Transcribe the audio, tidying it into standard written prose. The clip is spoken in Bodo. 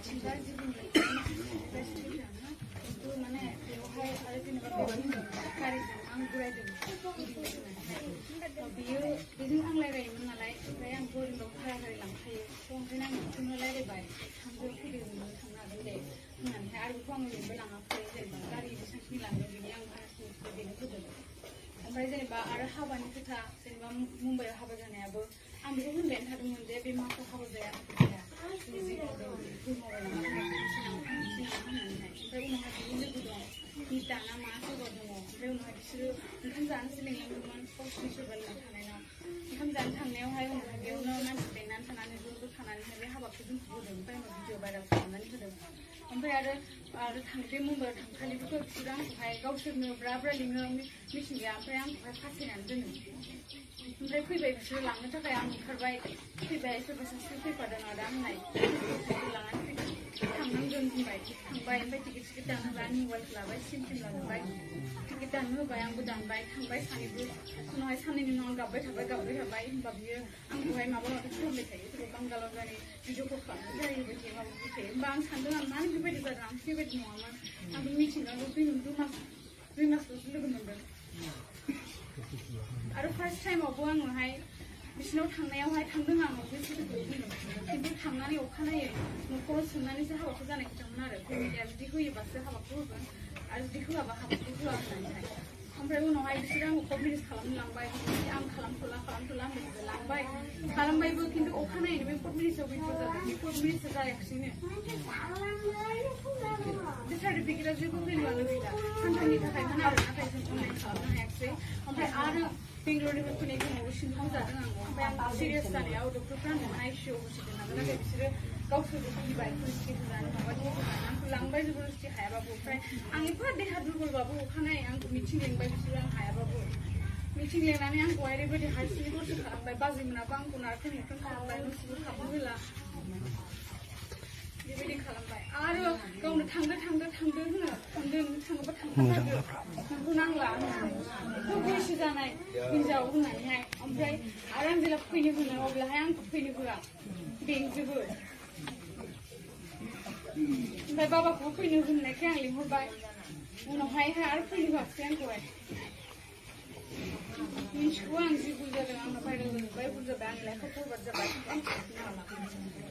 मिथिंगा जिबुनि रेस्ट्रिक्शना खिन्थु माने बेवहाय आरो जेनेबा गारिजों आं गुरायदों बियो बेजों आं रायलायोमोन नालाय ओमफ्राय आं बोरिंआव भारा गारि लांखायो ओंखायनो आं बिखौनो रायलायबाय थांदो फैदो नोङो थांनो हागोन दे होननानैहाय आरो बेखौ आं ओरैनोबो लाङाखै जेनेबा गारि बेसेबांखिनि लांदों बिनि आं भाराखौ बेनो होदों ओमफ्राय जेनेबा आरो हाबानि खोथा जेनेबा मुम्बाइआव हाबा जानायाबो आं बेखौ होनबायानो थादोंमोन जे बे मासाव हाबा जाया जों जे बुंहरबाय होननानैहाय ओमफ्राय उनावहाय बिनि लोगो दं मिता ना मा सोरबा दङ ओमफ्राय उनावहाय बिसोरो ओंखाम जानोसो लिंलांदोंमोन गावसिनि सोरबा लोगो थानायनाव ओंखाम जानो थांनायावहाय उनावहाय बेयावनो मानसि बेंनानै थानानै ज' थानानैहाय बे हाबाखौ जोंखौ होदों ओमफ्य उनाव भिडिअ भाइरेल खालामनानै होदों ओमफ्राय आरो बे मुम्बाइआव थांखालिबोथ' बिसोरो आंखौहाय गावसोरनो ब्रा लिङो मिथिंगाया ओमफ्राय आंखौहाय फासायनानै दोनो ओमफ्राय फैबाय बिसोरो लांनो थाखाय आं ओंखारबाय फैबाय सोरबा सासे फैफादों आदा होननाय लानानै थांनांगोन होनबाय थांबाय ओमफ्राय टिकेट दानहोबाय आं मबाइलखौ लाबाय सिम लांबाय टिकेट दाननो होबाय आंबो दानबाय थांबाय सानैबो उनावहाय साननैनि उनाव आं गाबबाय थाबाय होनबा बियो आंखौहाय माबा माबि खालामबाय थायो सोरबा बांगालाव जानाय भिडिअ कल खालामनानै रायलायबाय थायो माबाबाय थायो होमबा आं सानदों आं मानो बेबायदि जादों आं बेबायदि नङामोन आंबो मिथिंगाखौ दुइ मासल'सो लोगो मोनदों आरो फार्स्ट टाइमावबो आङोहाय बिसिनाव थांनायावहाय थांदों आं बे सोदोबखौ बुंदों खिन्थु थांनानै अखानायै न'खराव सोंनानैसो हाबाखौ जानाय खोथामोन आरो फेमिलिया जुदि होयोबासो हाबाखौ होगोन आरो जुदि होआबा हाबाखौ होआ होननानैहाय ओमफ्राय उनावहाय बिसोरो आंखौ कट मेरेज खालामनो लांबाय आं खालामथ'ला होननानै लांबाय खालामबायबो खिन्थु अखानायैनो बे कट मेरेजआव बिफोर जादों बे कट मेरेजआ जायाखिसैनो बे सार्टिफिकेटआ जेबो भेलुआनो गैला सानथामनि थाखायमोन आरो नाथाय जों अनलाइन खालामनो हायाखिसै ओमफ्राय आरो बेंगलरनिफ्राय फैनाय समाव सिनखाव जादों आं ओमफ्राय आं सिरियास जानायाव डक्टरफ्रा आंखौ आइसिइउआव होसिगोन नाथाय बिसोरो गावसोरबो फैबाय पलिटिकेल जानो माबा होनानै आंखौ लांबाय जबरदस्ति हायाबाबो ओमफ्राय आं एफा देहा दुरबलबाबो अखानायै आंखौ मिथिं लेंबाय बिसोरो आं हायाबाबो मिथिं लेंनानै आंखौहाय ओरैबायदि हारसिङै दरसे खालामबाय बाजैमोनाबो आंखौ नारखें नुख्रें खालामबाय न'सिमबो हाबनो होला बेबायदि खालामबाय आरो गावनो थांदो होनो थांदो नों थाङोबा थांथारदो नोंखौ नांला बैसो जानाय हिनजाव होननानैहाय ओमफ्राय आरो आं जेब्ला फैनो होनो अब्लाहाय आंखौ फैनो होआ बेंजोबो ओमफ्राय बाबाखौबो फैनो होननायखाय आं लिंहरबाय उनावहाय आरो फैनो होआसै आंखौहाय मिथिगौ आं जि भुल जादों आंना भाइरेल जाजोब्बाय भुल जाबाय आंनि लाइफआव फरवार्ड जाबाय